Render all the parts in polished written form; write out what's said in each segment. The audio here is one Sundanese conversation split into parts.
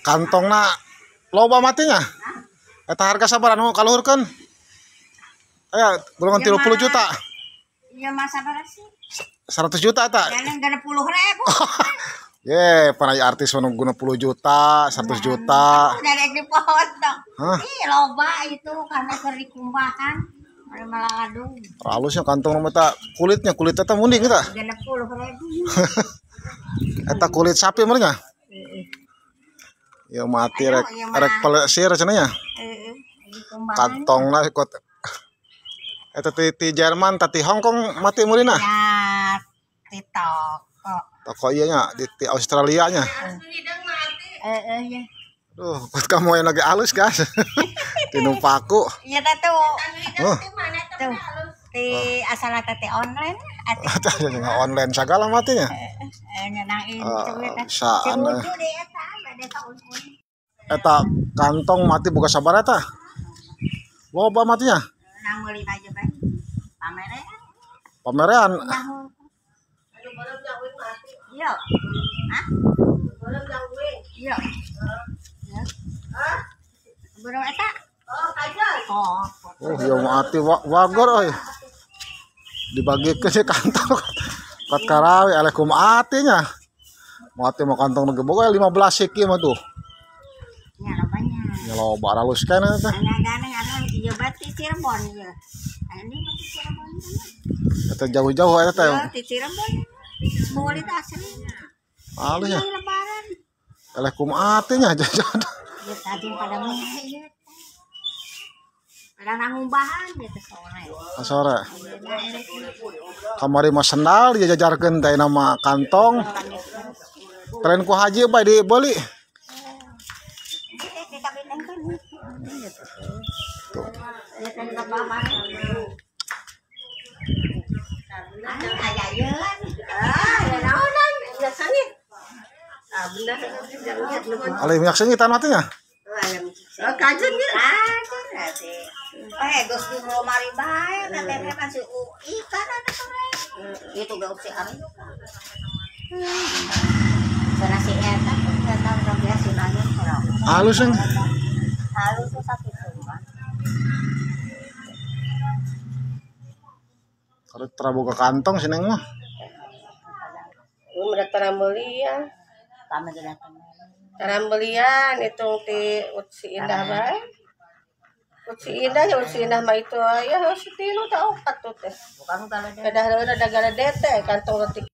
Kantongna loba matinya. Eta harga sabaraha nu kaluhurkeun? Aya golongan 30 juta. Iya mah sabaraha sih? 100 juta eta. Jalan 60.000. Ye, panai artis nu 60 juta, 100 juta. Udah rek dipotong. Ih, loba itu karena keur dikumbahan. Ada malah ladung. Halusnya kantong nu eta kulitnya, kulit eta munding eta. 60.000. Eta kulit sapi meureun nya? Heeh. Ya mati rek rek pelesir cenah nya. Heeh. Kantongna ikut. Eta ti Jerman, ti Hong Kong mati meureunna. Ya, ti toko. Toko iya nya di Australia nya. Heeh ya. Duh, buat kamu yang lagi halus, guys. Tinu paku. Iya teh tuh. Oh. Tuh. Ti asal teh online. Atuh online sagala matinya. Heeh, nyenangin cuy teh. Bisaan. Lucu deh eta, bade kaun-un. Eta kantong mati buka sabar eta. Loba matinya. Nang meuli aja bae. Pamerean. Pamerean. Iya. Hah? Iya. Hah? Belum eta? Oh, kajon. Oh. Oh, ya mati wagor euy. Dibagikeun si kantong. Kat karawi eleh kumaha atinya. Mati mah kantong nu boga 15 siki mah tuh. Nya lobanya. Nya loba alus keneh teh. Nya anu ieu berarti Cirebon ieu. Ini mah ti Cirebon. Eta jauh-jauh eta teh. Ti Cirebon. Kulit asli. Halus ya. Lebaran. Eleh kumaha atinya jajan. Ya tadi pada mah ieu. Pada nangumbahan gitu sore. Sore. Kamari mah sendal dijajarkeun teh nama kantong. Tren ku haji bae dibeli. Tuh. Alih minyak sengit matinya. Kajen gitu. Eh, geus di mari bae, teteh kan si ikan ada sore. Itu gak usah ari. Sana si eta eta urang biasa nanya kurang. Halus yang. Halus tuh sakitu mah. Kalau teraboga kantong sih neng mah. Udah tarambelian. Kami datang. Tarambelian itu ti Utsi Indah bae. Utsi Indah ya Utsi Indah mah itu ya si tilu ta opat tuh teh. Bukan kalau dia. Kedah udah dagang dete kantong letik.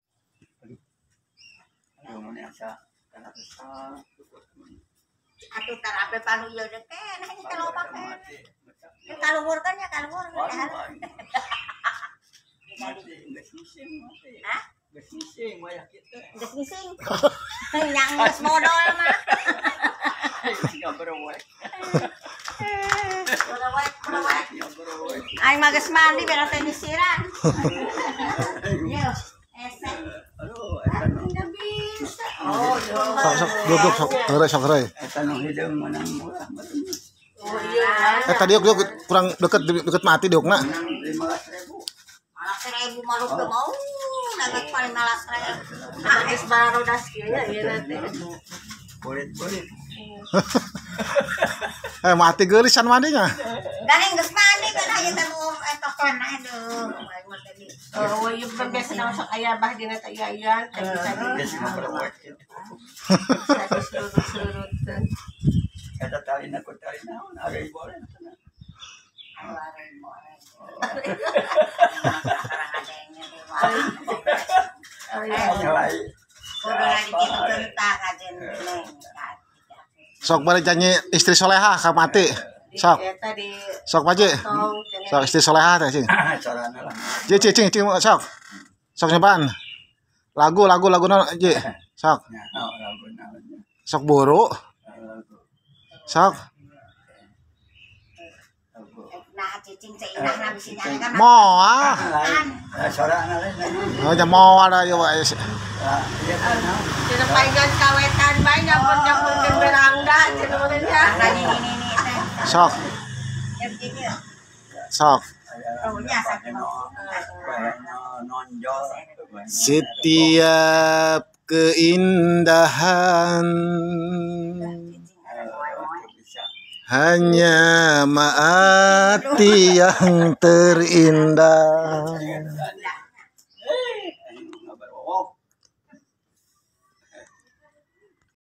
Atuh tarape palu ieu teh nah ini kalau pakai. Kaluhur kan ya kaluhur. Hah? Geus ngising wayah kitu. Geus ngising. Yang geus modal mah. Siga berowek. Berowek, berowek. Aing mah geus mandi beres teh nyisiran. Yo, ese. Aduh, eta nu bisa. Oh, sok sok duduk sok heureuy sok heureuy. Eta nu hideung menang murah meureun. Oh iya. Eta diuk diuk kurang deket deket mati diukna. Menang 15.000. 15.000 mah rupiah mau. Dapat paling 15.000. Geus barodas kieu nya ieu teh. Kulit-kulit. Eh mati geulisan mandinya. Gandeng geus mandi kan aya teh nu eta kana aduh. Oh, ieu kan biasa na sok aya bah dina teh ieu-ieuan teh bisa di. Geus berowek kitu. Surut-surutkeun. Eta talina ku tali naon ari boleh cenah. Sok balik janji istri soleha ka mati. Sok. Sok Paji. Sok istri soleha teh cing. Ji cing cing sok. Sok nyobaan. Lagu lagu lagu naon ji. Sok. Sok buru. Sok. Nah cicing ceinah bisi nyanyi kan. Moal. Sorana lain. Oh nya moal da ieu wae. Cenah paingan kawetan bae nyampur-nyampurkeun berangda cenah mah nya. Lagi ini ini teh. Sok. Sok. Oh nya sakitu. Nonjol. Setiap keindahan hanya mati yang terindah. Oh.